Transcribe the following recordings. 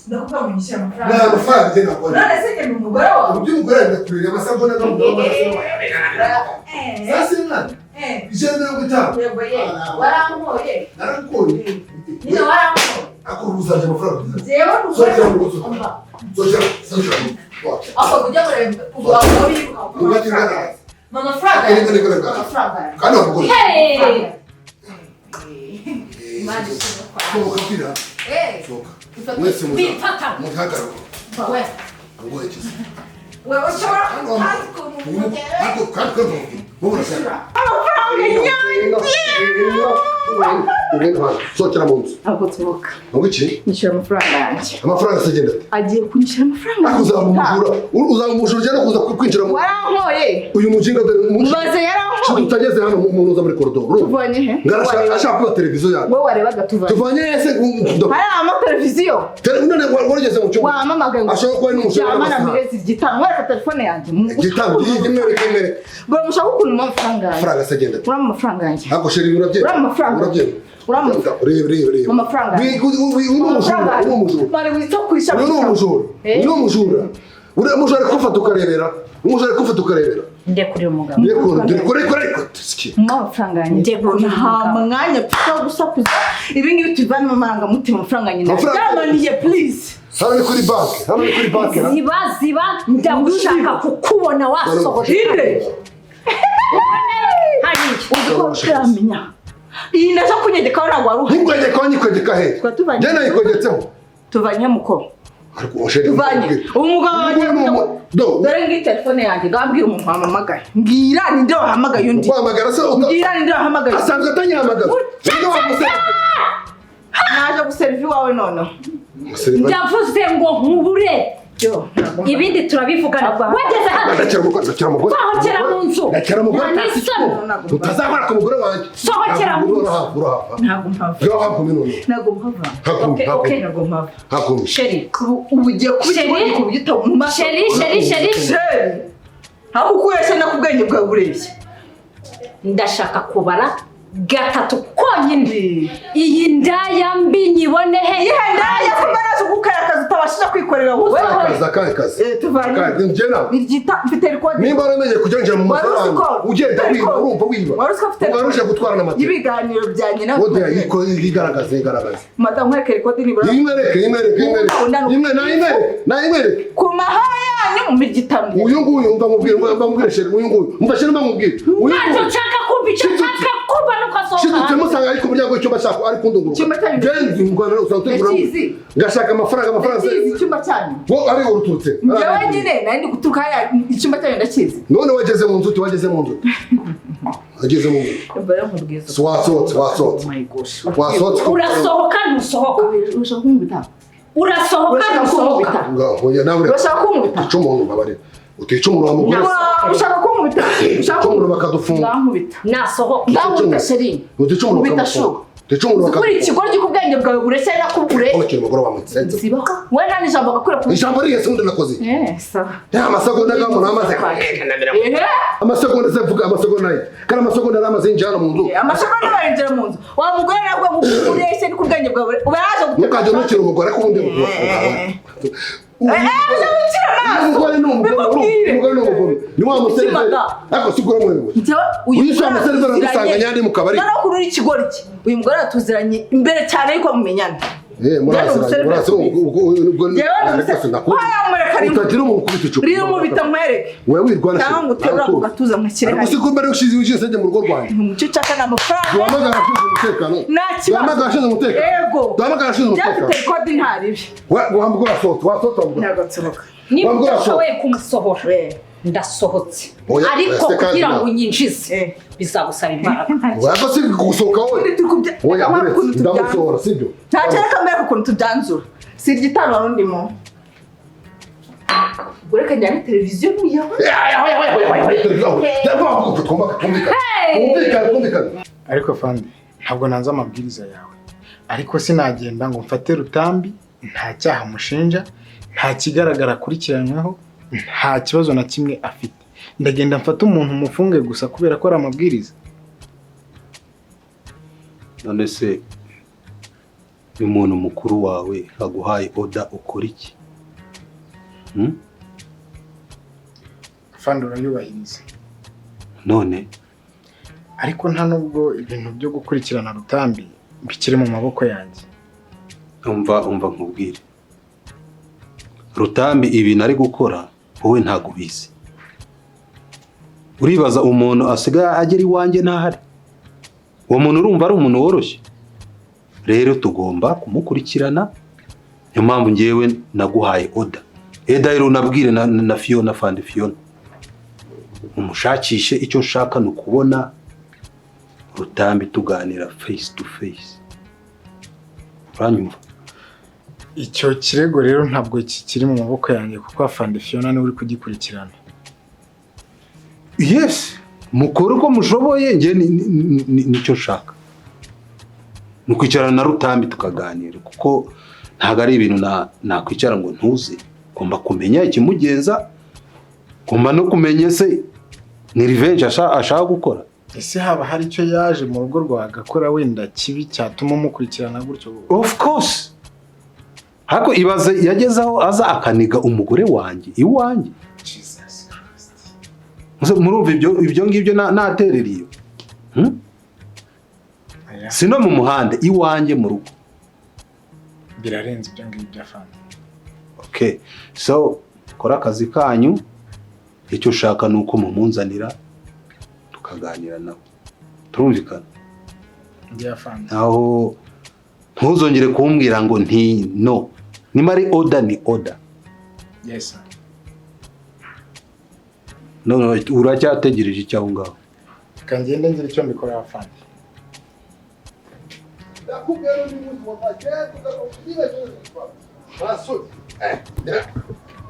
Ndakubwira ngo unyishyure amafaranga. Nta mafaranga njye nakora. None se njye ni umugore wawe? Ubu by'umugore ndakurira amasegonda n'umugabo. Sasa mwana, 150. Yego ye, warankoye. Narakuye. Nyine warankoye. Ako uzajya amafaranga. Njyewe ni umugore. Sokera mu rugo. Sokera, sokera mu rugo. Aho kujya mureba ubu biruka. Ugati ngana. Mama amafaranga. Reka, reka, reka. Amafaranga. Kandi wamugore. Hey! Imana ishimwe kwa. Sohoka bwira. Sohoka. Mwese muza. Bimfata. Muhagarara. We. Nguherekeze. We ushobora kandi ukuntu Ariko kandi kandi wowe urashaka. Amafaranga yanjye. Sokera mu nzu. Ntabwo nsohoka. Ngo iki? Nyishyura amafaranga yanjye. Amafaranga se agenda ate? Agiye kunyishyura amafaranga. Ariko uzaba umujura, uzaba umujura ujya no kuza kwinjira mu Warankoye. Uyu mujinga dore Mubaze yarankoye. Tutageze hano mu nzu muri koridoro. Tuvanye he? Ngarashaka ashaka kuba televiziyo yawe. Wowe warebaga tuvanye. Tuvanye ese Hari amateleviziyo. None warugeze mu cyumba. Wamamagaye ngo. Ashobora kuba ari n'umusore Yamara w'amasaha. mirezi gitanu. Wereka telefone yanjye. Gitanu, imwereke imwereke. Bro mushaka ukuntu mu amafaranga yanjye. Amafaranga se agenda ate? Urama amafaranga yanjye. Ntabwo sheri urabyemera. Urama amafaranga. Urabyemera. Urama. Reba reba reba. Amafaranga. Uyu ni umujura, uyu ni umujura. Mari wita kurisha. Uyu ni umujura. Uyu ni umujura. Uriya mujura ari kufata ukarebera. Umujura ari kufata ukarebera. Ndekurira umugabo. Ndekure kure kure kure. Mu amafaranga yanjye. Ndekurira Nta umugabo. mwanya mfite wo gusakuza. Ibi ngibi tubivanemo amarangamutima amafaranga yanjye. Amafaranga- Byamaniye please. Hano ni kuri banki. Hano ni kuri banki. Ziba ziba ndagushaka kukubona wasohoje. Inde. Hariya. Uzi ko utamenya. Iyi ndaza kunyegekaho ntabwo wari uhari. Ntikwegeka nyikwegeka he? Twari tuvanye. Njye nayikwegetseho. Tuvanye muko. Ariko sheri Tuvanye. Umugabo Uyu nguyu ni umu- Do. Dore ngiyi telefone yanjye ngambwira umuntu wampamagaye. Mbwira ninde wahamagaye undi. Guhamagara se uta. Mbwira ninde wahamagaye. Asanzwe atanyihamagaza. Ninde wamuseriva? Naje guseriva iwawe noneho. Ndavuze ngo nkubure. Yo, ntabwo mba- Ibindi turabivugana. Wageze hano. Ndakira umugore, ndakira umugore. Sohokera mu nzu. Ndakira umugore. Nta n'isoni. Utazabara ku mugore wanjye. Sohokera mu nzu. Urahava, urahava. Ntabwo mpava. Urahava none. Ntabwo mpava. Hakumi, Okay, hakumi. okay. Ntabwo mpava. Hakumi. Sheri. Ubu ugiye kuba Sheri? ikigoryi ku buryo uta- mu maso. Sheri, sheri, sheri. Sheri. Aho ukureshya no ku bwenge bwawe bureshya. Ndashaka kubara gatatu konyine. Iyi ndaya mbi nyibone he? Ihe ndaya ko mbaraza ugukora akazi utabashije kwikorera wowe. Akazi akahe kazi? Tuvanye. Akahe, njye nawe. Niryita mfite record. Nimba waramenye kujya winjira mu Wari uzi mafaranga ko ugenda mfite wiba record. urumva wiba Wari uzi ko mfite wari uje gutwara n'amata y'ibiganiro byanjye nawe. Kode yigaragaze yigaragaze. Madamu nkwereke record nibura. Imwereke imwereke imwereke imwe na imwereke na imwereke. Ku mahoro yanyu mu mirya itanu. Uyu nguyu umva nkubwire umva nkubwire sheri uyu nguyu umva sheri umva nkubwire uyu Ntacyo nguyu nshaka kumva, icyo nshaka kumva nuko asohoka. Shidutse musanga ari ku muryango w'icyumba cyako ari kundunguruka. Icyumba cyanyu Njye ngwana usanga turi Ndakizi. ngashaka amafaranga amafaranga Ndakizi icyumba cyanyu. Wo ari uruturutse. Njyewe nyine nari ndi guturuka hariya icyumba cyanyu ndakizi. None wageze mu nzu uti wageze mu nzu. Wageze mu nzu. Mbere nkubwiza. Wasohotse wasohotse. Oh my gosh. Wasohotse. Urasohoka ntusohoka. Urashaka kunkubita? Urasohoka Urashaka ntusohoka. kunkubita? Ngaho oya nawe. Urashaka kunkubita? Utica umuntu mbabarira. Utica umuntu wa mugore. Ushaka kunkubita? Ushaka Utica umuntu bakadufunga. Ndankubita. Nasohoka. Ndankubita sheri. Utica umuntu Nkubita bakamufunga. shu. Utica umuntu Kuri bakamufunga. ikigoryi ku bwenge bwawe bureshya nakubure. Wakira umugore wa mutsenze. Sibaho. We nta n'ijambo gakura ku. Ijambo rihese undi nakoze. Sawa. Ya amasegonda ngaho namaze. Ehe. Amasegonda se mvuga amasegonda ayi. Kandi amasegonda aramaze yinjira mu nzu. Amasegonda barinjira mu nzu. Wa mugore nabwo ureshya ni ku bwenge bwawe. Uba yaje guteka. Ntukajya unukira umugore ariko ubundi umugore ni umugore, umugore ni umugore. Ni wa museriveri. Ariko si ugura muri we. Uyu Uyu si wa museriveri adusanga nyandi mu kabari. Noneho kuri uri ikigoryi. Uyu mugore aratuziranye imbere cyane yuko mumenyana. Muraziranye, muraziranye. Ubwo utagira umuntu ukubita icupa. Rero mubita nkwereke. Wowe wirwana. Cyangwa ngo uterure ako gatuza nkashyire Ariko si ko mbere ushize ushize mu rugo rwanjye. Icyo nshaka ni amafaranga. Duhamagara abashinzwe umutekano. Nta kibazo. Duhamagara abashinzwe umutekano. Yego. Duhamagara abashinzwe umutekano. Byafite kode ntaribi. Wambwa urasohotse, wasohotse wambwa. Ntabwo nsohoka. Niba udashoboye kumusohora ndasohotse. Ariko kugira ngo unyinjize bizagusaba imbaraga. Oya si gusohoka wowe. Oya uretse ndamusohora sibyo. Ntacyo reka mbere ukuntu tubyanzura. Si igitanu wari undimo. Ubwo reka njyane televiziyo ntuyaho. Ariko fandi ntabwo nanze amabwiriza yawe. Ariko sinagenda ngo mfate Rutambi nta cyaha mushinja, nta kigaragara akurikiranyweho, nta kibazo na kimwe afite. Ndagenda mfate umuntu mufunge gusa kubera ko ari amabwiriza. None se Umuntu mukuru wawe aguhaye order, ukora iki? Afande, urayubahiriza. None? Ariko nta nubwo ibintu byo gukurikirana Rutambi bikiri mu maboko yanjye. Umva, umva nkubwire, Rutambi ibintu ari gukora wowe ntabwo ubizi. Uribaza umuntu asigaye agera iwanjye ntahari, uwo muntu urumva ari umuntu woroshye? Rero tugomba kumukurikirana. Niyo mpamvu ngewe naguhaye order. Eda rero unabwire na Fiona, fandi Fiona, umushakishe. Icyo nshaka ni ukubona Rutambi tuganira face to face, uranyumva? Icyo kirego rero ntabwo kikiri mu maboko yanjye, kuko afande Fiona niwe uri kugikurikirana. Yes, mukore uko mushoboye. Njye nicyo nshaka ni ukwicarana na Rutambi tukaganira, kuko ntabwo ari ibintu nakwicara ngo ntuze. Ngomba kumenya ikimugenza, ngomba no kumenya ese ni revenge ashaka gukora. Ese haba hari icyo yaje mu rugo rwawe agakora wenda kibi cyatuma umukurikirana gutyo? Of course. Ariko ibaze, yageze aho aza akaniga umugore wanjye iwanjye. Jesus Christ. Muze murumva ibyo ngibyo naterera iyo? Aya, Si no mu muhanda, iwanjye mu rugo. Birarenze ibyo ngibyo, afande. Okay, so kora akazi kanyu. Icyo ushaka ni uko mumunzanira tukaganira nawe, turumvikana? Njye, afande. Aho ntuzongere kumbwira ngo nti no. Niba ari order, ni order. Yes sir. None uracyategereje icyo aho ngaho? Reka ngende ngira icyo mbikora, afande. Ndakubwira undi munsi wa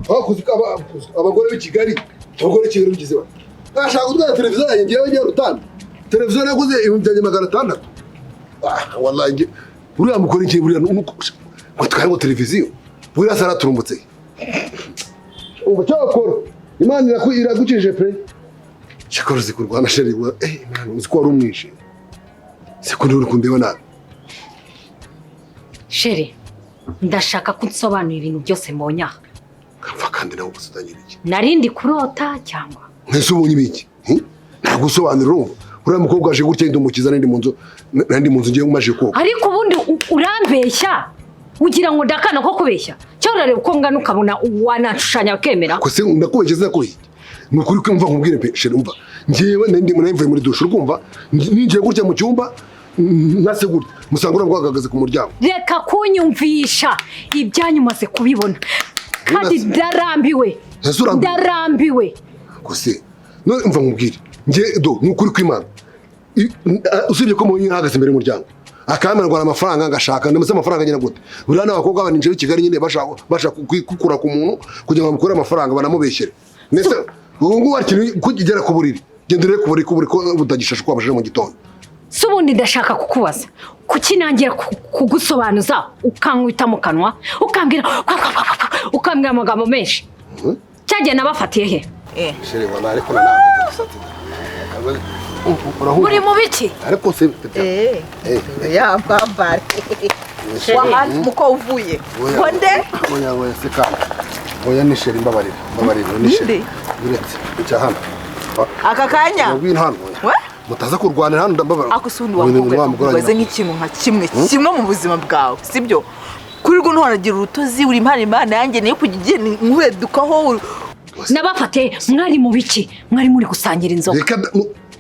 bakuzi abagore b'i Kigali, abagore b'i Kigali bigize bati nashaka gutwara televiziyo yanjye ngewe ngiye Rutambi. Televiziyo naguze 600,000. Ah, wallahi nge uriya mugore ngiye buriya nuko ngo tware ngo televiziyo buriya saraturumbutse. Umva, cyakora Imana iragukije pe. Cyakora uzi kurwana, chérie. Imana, uzi ko wari umwishe, siko uri kundeba nabi. Chéri, ndashaka ko unsobanurira ibintu byose mbonye aha. Kapfa kandi nawe ubusutangira iki? Narindi kurota cyangwa? Mwese ubonye ibiki? Ntabwo usobanura. Urumva, uriya mukobwa aje gutya, ndi umukiza, nandi mu nzu ngiye maje koga. Ariko ubundi urambeshya, ugira ngo ndakana ko kubeshya, cyangwa urareba uko ngana ukabona wanashushanya bakemera? Ko se ndakubeshye? Sinakubeshye, ni ukuri ko. Mva nkubwire pe, chérie, umva, ngewe nandi mvuye muri douche, urumva, ninjiye gutya mu cyumba, nkase gutya musanga uriya mukobwa ahagaze ku muryango. Reka kunyumvisha ibyanyu, umaze kubibona kandi ndarambiwe. Ese urambiwe? Ndarambiwe. Ko se none umva nkubwire, nge do ni ukuri kw'Imana. Usibye ko mubonye ahagaze imbere y'umuryango akambwira ngo hari amafaranga ngashaka, ndamutse amafaranga nyine gute? Buriya n'abakobwa baninjira i Kigali nyine bashaka kwikura ku muntu kugira ngo bamukure amafaranga, banamubeshyere. Ndetse ubu ngubu hari ikintu kugera ku buriri, genda urebe ku buriri, ku buriri ko butagishashe uko wabashije mu gitondo. Si ubundi ndashaka kukubaza, kuki nangira kugusobanuza ukankubita mu kanwa, ukambwira kwa, kwa, kwa, kwa, kwa, ukambwira amagambo menshi? Cyagiye nabafatiye he? Chérie, wala, ariko nawe Muri mu biki? Ariko se Ya bambare wahandi muko uvuye Oya. ngo nde? Oya, oya, seka, oya, ni chérie, mbabarira, mbabarira, ni chérie. Uretse icya hano. Aka kanya? Ngwino hano. We? Mutaza kurwanira hano, ndababara. Ako si ubundi wakobwa Wa mugore ubaze nk'ikintu nka kimwe kimwe mu buzima bwawe, sibyo? Kuri rwo ntuhanagira urutozi, uri impano Imana yanjye niyo kujya ugenda nkuredukaho. Nabafatiye mwari mu biki? Mwari muri gusangira inzoga? Reka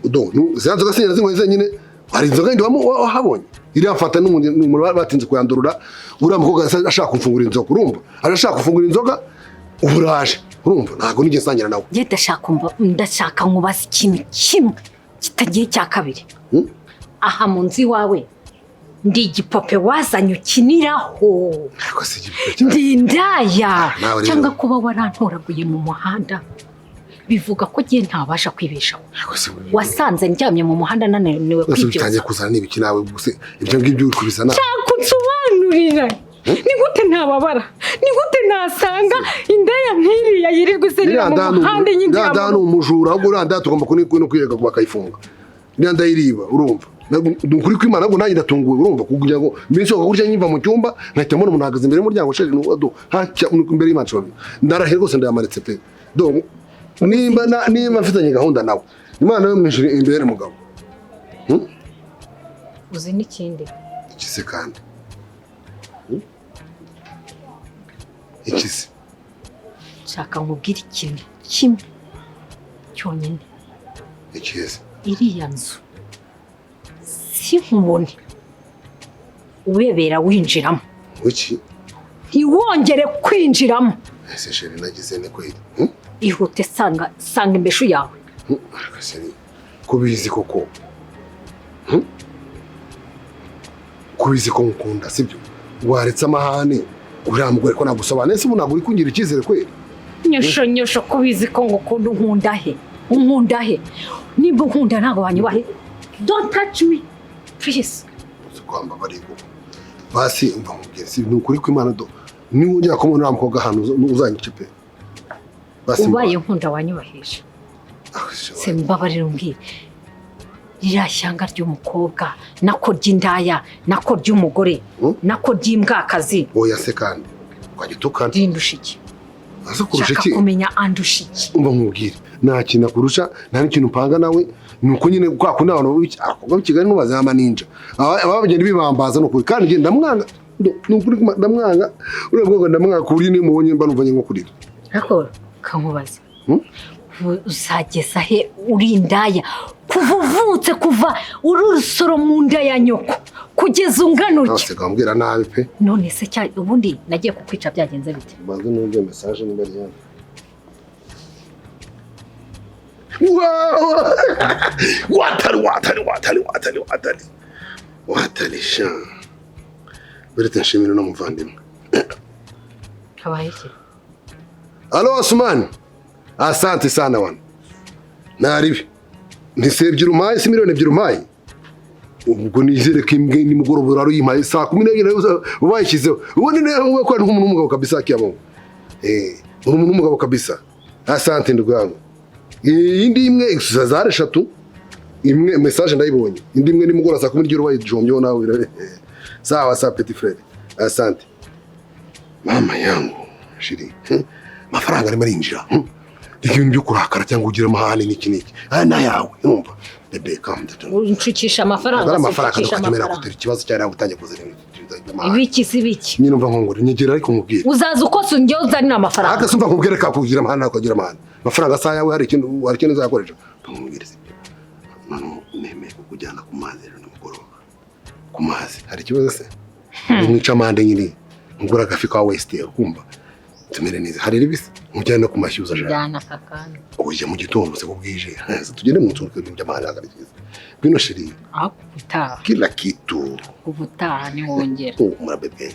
do ziriya nzoga sinyina zinyweye zenyine. Hari inzoga yindi wahabonye iriya mfata n'umuntu batinze kuyandurura. Uriya mukobwa ashaka kumfungura inzoga, urumva, aje ashaka gufungura inzoga, ubu uraje, urumva, ntabwo nigeze nsangira nawe. Njye ndashaka ndashaka nkubaza ikintu kimwe kitagiye cya kabiri. Aha mu nzu iwawe ndi igipope wazanye ukiniraho? Ariko si igipupe cyane. Ndi indaya? Nawe rero. Cyangwa kuba warantoraguye mu muhanda bivuga ko ngiye ntabasha kwibeshaho? Ariko se Wasanze ndyamye mu muhanda nananiwe wese bitangiye kwibyutsa? kuzana n'ibiki nawe gusa? Ibyo ngibyo uri kubizana. Nshaka unsobanurira, ni gute ntababara? Ni gute nasanga indaya nk'iriya yirirwa iserera Iriya mu nda ni muhanda iriya inyinjira nda ni mu umujura. Ahubwo uriya nda tugomba no kwirega bakayifunga. Iriya nda iriba, urumva. Ni ukuri kw'Imana ahubwo nanjye ndatunguwe, urumva, kugira ngo mbese gutya nkiva mu cyumba nkahita mbona umuntu ahagaze imbere y'umuryango chéri, do hacya imbere y'Imana nshobora. Ndarahiye rwose, ndayamanitse pe. Do nimba mfitanye gahunda nawe, Imana yo mu ijuru imbere mugabo. Uzi n'ikindi? Iki se kandi? Iki se? Nshaka nkubwire ikintu kimwe cyonyine. Iki se? Iriya nzu sinkubone urebera winjiramo. Wiki? Ntiwongere kwinjiramo. Ese chéri, nagize ne kweli? Ihute, sanga imbeshu yawe. Ariko chéri, kubizi koko, kubizi ko ngukunda, sibyo? Waretse amahane uriya mugore ko nagusobanuriye, ese ubu ntabwo uri kungira icyizere kweli? Nyosho nyosho, kubizi ko ngukunda, unkunda he? Unkunda he? Nimba unkunda ntabwo wanyubahe. Don't touch me please. Kwamba bari koko. Basi umva nkubwire, si ni ukuri kw'Imana, do niwongera kumubona uriya mukobwa ahantu uzanyice pe. Basi ubaye nkunda wanyubahije. Se mbabarira umbwire, ririya shyanga ry'umukobwa nako ry'indaya nako ry'umugore nako ry'imbwakazi. Oya se kandi ukajya utukana. Rindusha iki? Ese kurusha Nshaka iki? kumenya andusha iki. Umva nkubwire, nta kintu akurusha, nta n'ikintu upanga nawe. Ni uko nyine kwa kundi abantu abakobwa b'i Kigali ntubaze amaninja aba bagenda bibambaza, ni ukuri kandi njye ndamwanga. Ni ukuri ndamwanga uriya mukobwa, ndamwanga ku buryo niyo mubonye mba numva ngiye nko kurira. Ariko kankubaza, uzageza he uri indaya kuva uvutse, kuva uri urusoro mu nda ya nyoko kugeza ungana utya? Nase kambwira nabi pe. None se cya ubundi nagiye kukwica byagenze bite? Banze numve message niba ari hano. Watari watari watari watari watari watari sha. Berete nshimira no muvandimwe. Habaye iki? Alo Osman. Asante sana wana. Naribi. Ntise ebyiri umpaye, si 2 miliyoni umpaye. Ubwo nizere ko imbwe nimugoroba uraro uyimpaye saa 12 ubayishyizeho. Ubundi nawe ko ari nk'umuntu w'umugabo kabisa kiyabongo. Uri umuntu w'umugabo kabisa. Asante ndugu yangu. Iyindi imwe zari 3, imwe message ndayibonye. Indi imwe nimugoroba saa 12 ubayijombyeho nawe. Sawa sawa petit frère. Asante. Mama yangu chéri. Amafaranga arimo arinjira. Ibintu byo kurakara cyangwa ugira amahane n'iki n'iki. Aya ni ayawe, urumva? Bebe, calm down. Unshukisha amafaranga. Ntabwo ari amafaranga Unshukisha tukatemera amafaranga. gutera ikibazo cyari gutangiye kuzana ibintu by'amahane. Ibiki si biki? Nyine umva nkongore, nyegera ariko nkubwire. Uzaza ukose njyewe uzanira amafaranga. Ariko se umva nkubwire, ka kugira amahane ukagira amahane. Amafaranga asa ayawe, hari ikintu uzayakoresha. Nkubwire, sibyo? Noneho nemeye kukujyana ku mazi rero nimugoroba. Ku mazi. Hari ikibazo se? Mwica amande nyine. Ngura agafi ka West, ukumva. Tumere neza. Hari ribisi? Nkujyane no ku mashyuza aje. Njyana aka kanya. Ujya mu gitondo se ko bwije? Tugende mu nzu, ibintu by'amahane ntabwo ari byiza. Ngwino chéri. Aho ubutaha. Kila kitu. Ubutaha niwongera. Humura bébé.